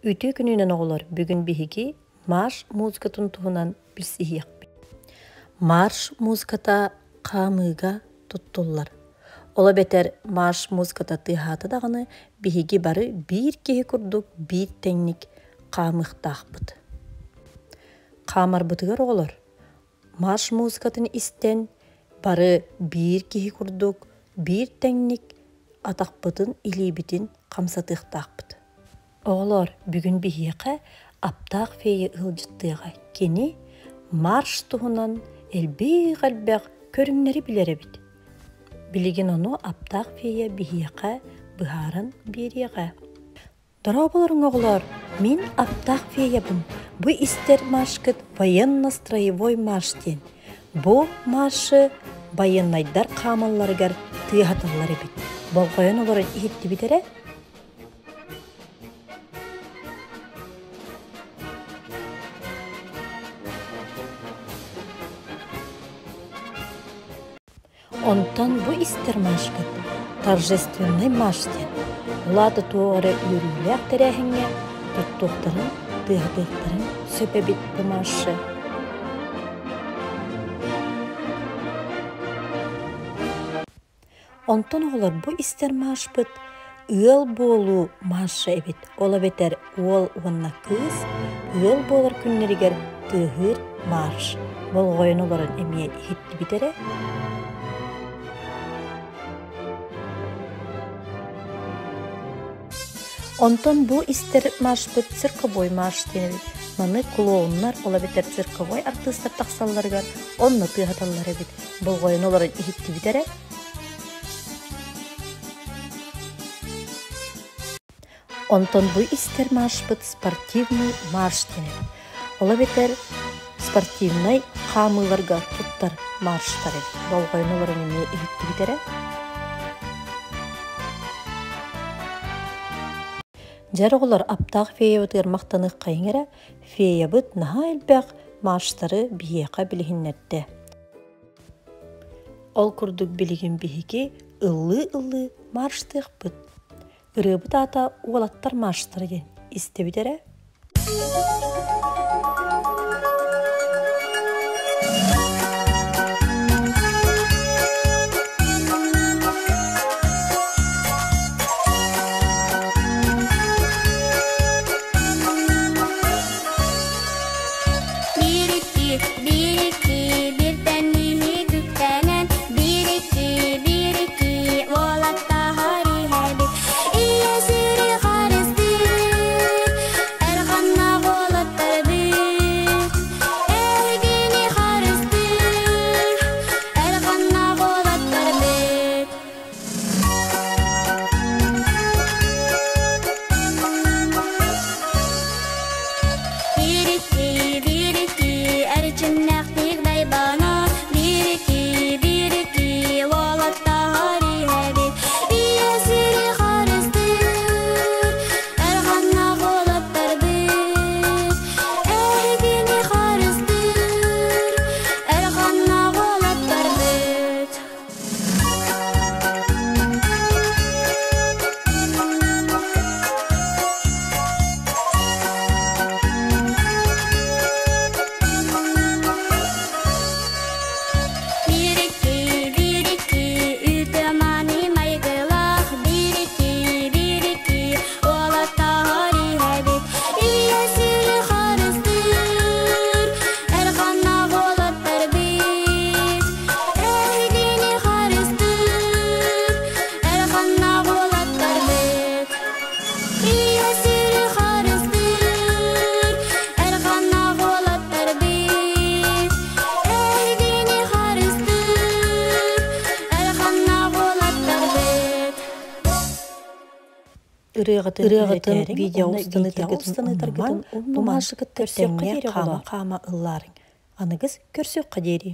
Үтүө күнүнэн оҕолор, бүгүн биһиги марш музыкатын туһунан билсиһиэхпит. Марш музыката хаамыыга туттуллар. Ол эбэтэр марш музыката тыаһаата даҕаны биһиги бары биир киһи курдук биир тэҥник хаамыахтаахпыт. Хаамарбытыгар оҕолор марш музыкатын истэн бары биир киһи курдук биир тэҥник атахпытын, илиибитин хамсатыахтаахпыт. Оҕолоор, бүгүн биһиэхэ аптаах фея ыалдьыттыаҕа. Кини марш туһунан элбиих-элбэх көрүҥнэри билэр эбит. Билигин ону аптаах фея биһиэхэ быһааран биэриэҕэ. Дорооболоруҥ, оҕолоор! Мин аптаах феябын. Бу истэр маршкыт военно-строевой марш диэн. Бу маршы байыаннайдар хаамалларыгар тыаһаталлар эбит. Болҕойон олорон иһиттибит эрэ? Онтон бу истэр маршкыт торжественнай марш диэн, улаата туох эрэ үөрүүлээх тэрээһиҥҥэ туттуохтарын, тыаһатыахтарын сөп эбит бу маршы. Онтон оҕолор бу истэр маршпыт ыал буолуу марша эбит, ол эбэтэр уол уонна кыыс ыал буолар күннэригэр тыаһыыр марш. Болҕойон олорон эмиэ иһиттибит эрэ. Онтон бу истэр маршпыт цирковой марш диэн эбит. Маны клоуннар, ол эбэтэр цирковой артыыстар тахсалларыгар онно тыаһаталлар эбит. Болҕойон олорон иһиттибит эрэ. Онтон бу истэр маршпыт спортивный марш диэн эбит. Ол эбэтэр спортивнай хаамыыларга туттар марштар эбит. Болҕойон олорон эмиэ иһиттибит эрэ. Дьэр оҕолор аптаах феябытыгар махтаныаххайыҥ эрэ, феябыт наһаа элбэх марштары биһиэхэ билиһиннэрдэ. Ол курдук билигин биһиги ыллыы-ыллыы марштыахпыт. Ырыабыт аата «Уолаттар марштара» диэн истэбит эрэ. Биир икки, биир икки, бииртэн иһи күктэнэн, биир икки, биир икки, уолаттаһар иһэбит. Ийэ сири харыстыыр, эрханнаах уолаттарбыт. Эһигини харыстыыр, эрханнаах уолаттарбыт. Биир-икки, биир-икки, эрчимнээхтик дайбана, биир-икки, биир-икки, уолаттар иһэбит. Ийэ сири харыстыыр, эрханнаах уолаттарбыт. Эһигини харыстыыр, эрханнаах уолаттарбыт. Биир-икки, биир-икки, үтүө-мааны майгылаах, биир-икки, биир-икки, уолаттар иһэбит. Ийэ сири харыстыыр, эрханнаах уолаттарбыт. Эһигини харыстыыр, эрханнаах уолаттарбыт. Ийэ сири харыстыыр, эрханнаах уолаттарбыт. Эһигини харыстыыр, эрханнаах уолаттарбыт. Ырыаҕытын Ырыаҕытын үөрэтээриҥ видео уонна устан видео ыытаргытын устан умнумаҥ, ыытаргытын бу умнумаҥ. маршы кытта Көрсүөххэ тэҥҥэ диэри оҕолоор. хаама-хаама ыллаарыҥ. Аныгыс көрсүөххэ диэри.